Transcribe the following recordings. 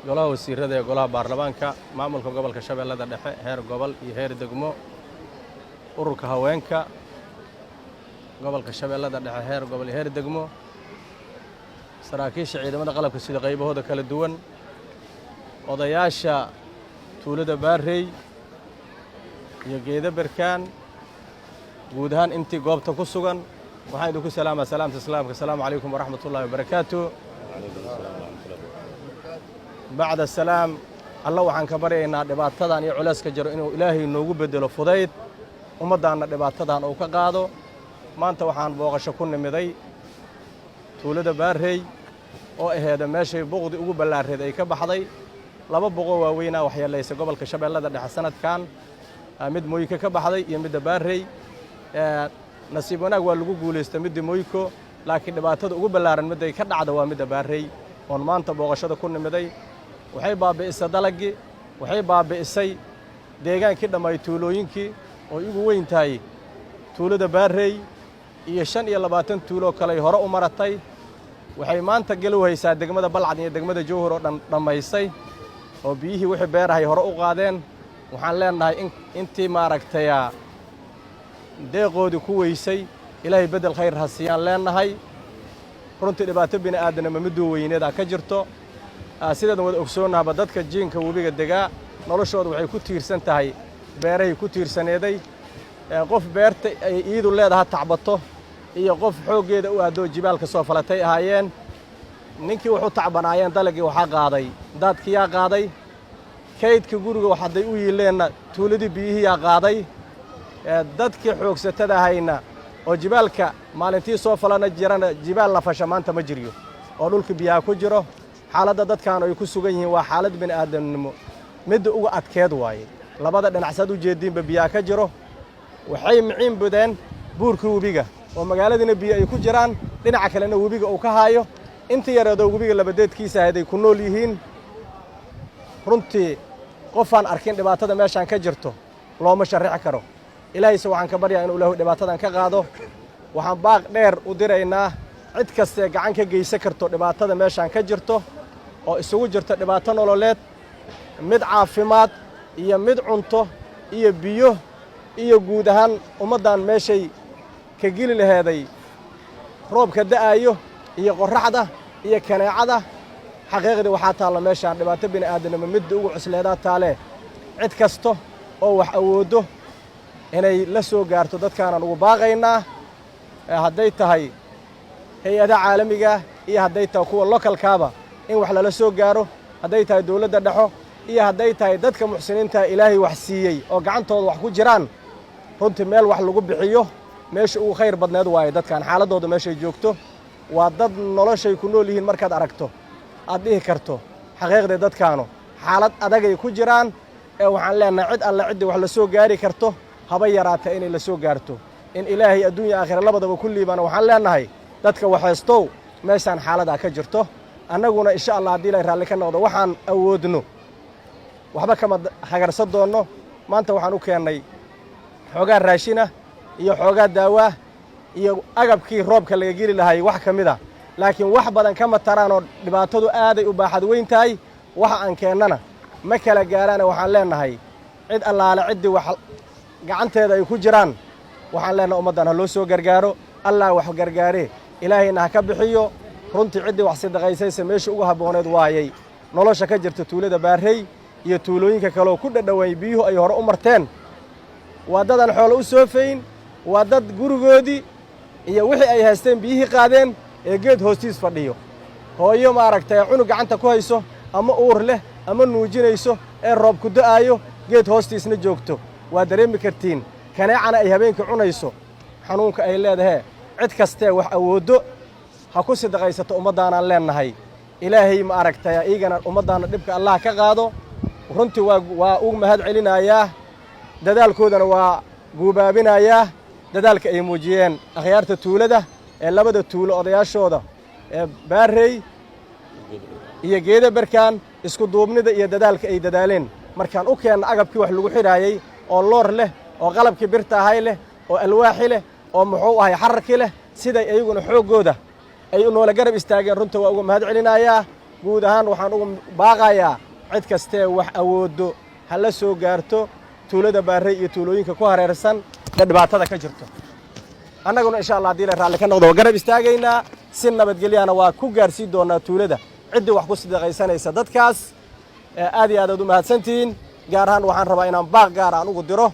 Golaha wasiirada ee golaha baarlamaanka, maamulka gobolka Shabeellada Dhexe heer gobol iyo heer degmo, ururka haweenka gobolka Shabeellada Dhexe heer gobol iyo heer degmo, saraakiisha ciidamada qalabka sida qaybahooda kala duwan, odayaasha tuulada Baarey iyo Geeda Berkaan, guud ahaan intii goobta ku sugan, waxaan idinku salaamaa salaamta islaamka. Asalaamu calaykum waraxmat ullahi wabarakaatu. Bacda salaam, Alla waxaan ka baryaynaa dhibaatadan iyo culayska jiro inuu Ilaahay noogu beddelo fudayd, ummaddaanna dhibaatadan uu ka qaado. Maanta waxaan booqasho ku nimiday tuulada Baarey oo aheeda meeshay buqdi ugu ballaareed ay ka baxday. Laba boqoo waaweynaa waxyeelaysay gobolka Shabeellada Dhexe sanadkan, mid Moyko ka baxday iyo midda Baarey. Nasiib wanaag waa lagu guulaysta midda Moyko, laakiin dhibaatada ugu ballaaran midday ka dhacda waa midda Baarey oon maanta booqashada ku nimiday. Waxay baabbi'isay dalaggii, waxay baabbi'isay deegaankii dhammaay, tuulooyinkii oo igu weyn tahay tuulada Baarey iyo 25 tuuloo kaley hore u maratay. Waxay maanta galow haysaa degmada Balcad iyo degmada Jowhar oo dhan dhammaysay, oo biyihii wixii beerahay hore u qaadeen. Waxaan leennahay intii maaragtay deeqoodii ku weysay, Ilaahay beddel khayr ha siiyaan leennahay. Runtii dhibaato bini aadanimo midduu weyneedaa ka jirto. Sideedan wada ogsoonnahaba, dadka jiinka webiga degaa noloshooda waxay ku tiirsan tahay beerahay ku tiirsaneeday. Qof beerta ay iidu leedaha tacbato iyo qof xooggeeda u aadoo jibaalka soo falatay ahaayeen. Ninkii wuxu tacbanaayeen dalagii waxaa qaaday daadkiyaa qaaday, kaydka guriga wax hadday u yiileenna tuuladii biyihiyaa qaaday. Dadkii xoogsatada ahayna oo jibaalka maalintii soo falana jirana, jibaal la fasha maanta ma jiryo oo dhulka biyaha ku jiro. Xaaladda dadkan ay ku sugan yihiin waa xaalad bini aadamnimo midda uga adkeed waaye. Labada dhinac saad u jeediinba biyaha ka jiro. Waxay miciin budeen buurkii webiga oo magaaladiina biyo ay ku jiraan, dhinaca kalena webiga uu ka haayo. Inta yareedoo webiga labadeedkiisa ahayd ay ku nool yihiin. Runtii qofaan arkin dhibaatada meeshaan ka jirto looma sharrixi karo. Ilaahayse waxaan ka baryaa inuu Ilaahu dhibaatadan ka qaado. Waxaan baaq dheer u diraynaa cid kastee gacan ka geysan karto dhibaatada meeshaan ka jirto, oo isugu jirto dhibaato nololeed, mid caafimaad iyo mid cunto iyo biyo iyo guud ahaan ummaddan meeshay ka geli laheeday roobka da'aayo iyo qorraxda iyo kaneecada. Xaqiiqdii waxaa taalla meeshaan dhibaato bini aadanimo midda ugu cusleedaa taalee. Cid kasta oo wax awooddo inay la soo gaarto dadkaanaan ugu baaqaynaa, hadday tahay hay-adaha caalamiga iyo hadday tahay kuwa localkaaba, in wax lala soo gaaro, hadday tahay dawladda dhexo iyo hadday tahay dadka muxsiniinta Ilaahay wax siiyey oo gacantooda wax ku jiraan. Runtii meel wax lagu bixiyo meesha ugu khayr badneed waaye. Dadkan xaaladdooda meeshay joogto waa dad noloshay ku nool yihiin markaad aragto aad dhihi karto xaqiiqdii dadkaanu xaalad adagay ku jiraan. Ee waxaan leenahay cid alle ciddii wax la soo gaari karto, haba yaraata, inay la soo gaarto, in Ilaahay adduunya aakhira labadaba ku liibana. Waxaan leenahay dadka waxaystow, meeshaan xaaladaa ka jirto, annaguna insha Allah haddii Ilahay raalli ka noqdo waxaan awoodno waxba kama hagarsan doonno. Maanta waxaan u keennay xoogaa raashinah iyo xoogaa daawaa iyo agabkii roobka laga geli lahay wax ka mid a, laakiin wax badan kama taraanoo dhibaatadu aaday u baaxad weyn tahay. Waxa aan keennana ma kala gaaraane. Waxaan leenahay cid allaale ciddii wax gacanteeda ay ku jiraan, waxaan leenahay ummaddan ha loo soo gargaaro. Allah wax gargaaree, Ilaahayna ha ka bixiyo. Runtii ciddii wax sidaqaysayse meesha ugu habbooneed waayay. Nolosha ka jirta tuulada Baarrey iyo tuulooyinka kaleoo ku dhadhowayn biyuhu ay hore u marteen waa dadaan xoolo u soofayn, waa dad gurigoodii iyo wixii ay haysteen biyihii qaadeen ee geed hoostiis fadhiyo. Hooyo maaragtay cunug gacanta ku hayso ama uur leh ama nuujinayso ee roob ku da'aayo, geed hoostiisna joogto, waa dareemi kartiin. Kaneecana ay habeenkii cunayso, xanuunka ay leedahee. Cid kastee wax awooddo ha ku sidaqaysato ummaddaanaan leennahay. Ilaahay ma aragtay iigana ummaddaanna dhibka Allah ka qaado. Runtii waa ugu mahad celinayaa, dadaalkoodana waa guubaabinayaa, dadaalka ay muujiyeen akhyaarta tuulada ee labada tuulo odayaashooda ee Baarrey iyo Geeda Berkaan, isku duubnida iyo dadaalka ay dadaaleen markaan u keenna agabkii wax lagu xidhaayey oo loor leh, oo qalabkii birta ahay leh, oo alwaaxi leh, oo muxuu ahay xararkii leh, siday iyaguna xooggooda ay noola garab istaageen. Runta waa uga mahad celinayaa. Guud ahaan waxaan ugu baaqayaa cid kastee wax awooddo ha la soo gaarto tuulada Baarey iyo tuulooyinka ku hareersan ee dhibaatada ka jirto. Annaguna insha Allah haddii la raalli ka noqdo waa garab istaagaynaa, si nabadgelyana waa ku gaarsiin doonaa tuulada ciddii wax ku sadaqaysanaysa dadkaas. Aad iyo aad aad u mahadsantihiin. Gaar ahaan waxaan rabaa inaan baaq gaar aan ugu diro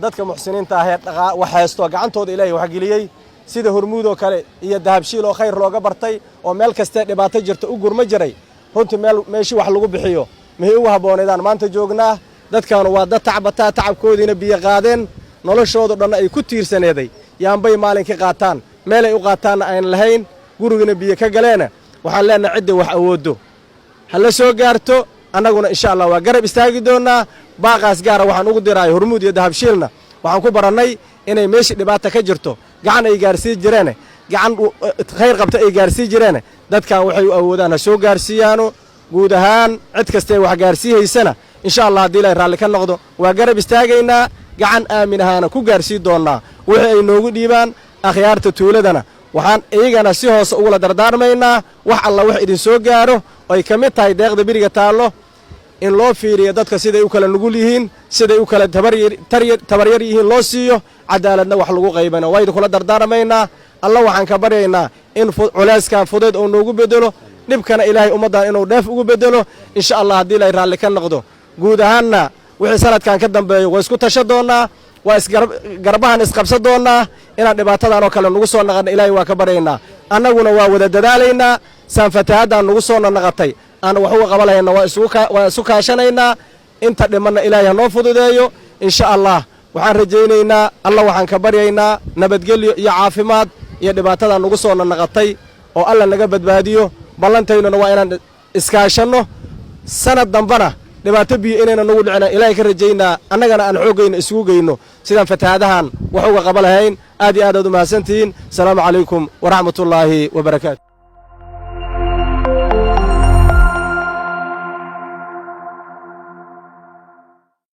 dadka muxsiniinta ah ee wax haysto, gacantooda Ilaahay waxgeliyey, sida Hormuud oo kale iyo Dahabshiil oo khayr looga bartay oo meel kastee dhibaato jirta u gurma jiray. Runtii meel meeshii wax lagu bixiyo mihii ugu habboonaydaan maanta joognaa. Dadkaanu waa dad tacbataa, tacabkoodiina biyo qaadeen, noloshoodu dhanna ay ku tiirsaneeday yaanbay maalinkii qaataan, meelay u qaataanna ayna lahayn, gurigina biyo ka galeena. Waxaan leenahay cidda wax awooddo ha la soo gaarto, annaguna insha Allah waa garab istaagi doonnaa. Baaqaas gaara waxaan ugu diraay Hormuud iyo Dahabshiilna waxaan ku barannay inay meeshii dhibaata ka jirto gacan ay gaarsii jireene, gacan khayr qabta ay gaarsii jireene. Dadkan waxay u awoodaan ha soo gaarsiiyaano. Guud ahaan cid kastee wax gaarsiihaysana insha Allah haddii ilaahay raalli ka noqdo waa garab istaagaynaa, gacan aamin ahaana ku gaarsii doonnaa wixii ay noogu dhiibaan. Akhyaarta tuuladana waxaan iyagana si hoose ugula dardaarmaynaa wax alla wax idin soo gaaro, ay ka mid tahay deeqda beriga taallo, in loo fiiriyo dadka siday u kala nugul yihiin, siday u kala tabaryar yihiin loo siiyo, cadaaladna wax lagu qaybano. Waa idinkula dardaarmaynaa. Alla waxaan ka baryaynaa in culeyskan fudeed oo noogu bedelo, dhibkana Ilaahay ummaddan inuu dheef ugu bedelo insha Allah haddii ilaahay raalli ka noqdo. Guud ahaanna wixii sanadkan ka dambeeyo waa isku tasha doonnaa, waa isgarbahan isqabsan doonnaa. Inaan dhibaatadan oo kale nugu soo naqanno Ilaahay waa ka baryaynaa. Annaguna waa wada dadaalaynaa saan fatahaaddan nugu soo naqatay aan wax uga qaba lahayna, waa isu kaashanaynaa. Inta dhimanna Ilaahay ha noo fududeeyo insha Allah. Waxaan rajaynaynaa, Alla waxaan ka baryaynaa nabadgelyo iyo caafimaad iyo dhibaatadan nugu soo nanaqatay oo Alla naga badbaadiyo. Ballantaynuna waa inaan iskaashanno. Sanad dambana dhibaato biyo inayna nagu dhicina Ilaahay ka rajaynaa, annagana aan xooggayna isugu geyno sidaan fatahaadahan wax uga qaba lahayn. Aad iyo aad aad u mahadsantihiin. Asalaamu calaykum waraxmatullaahi wabarakaatu.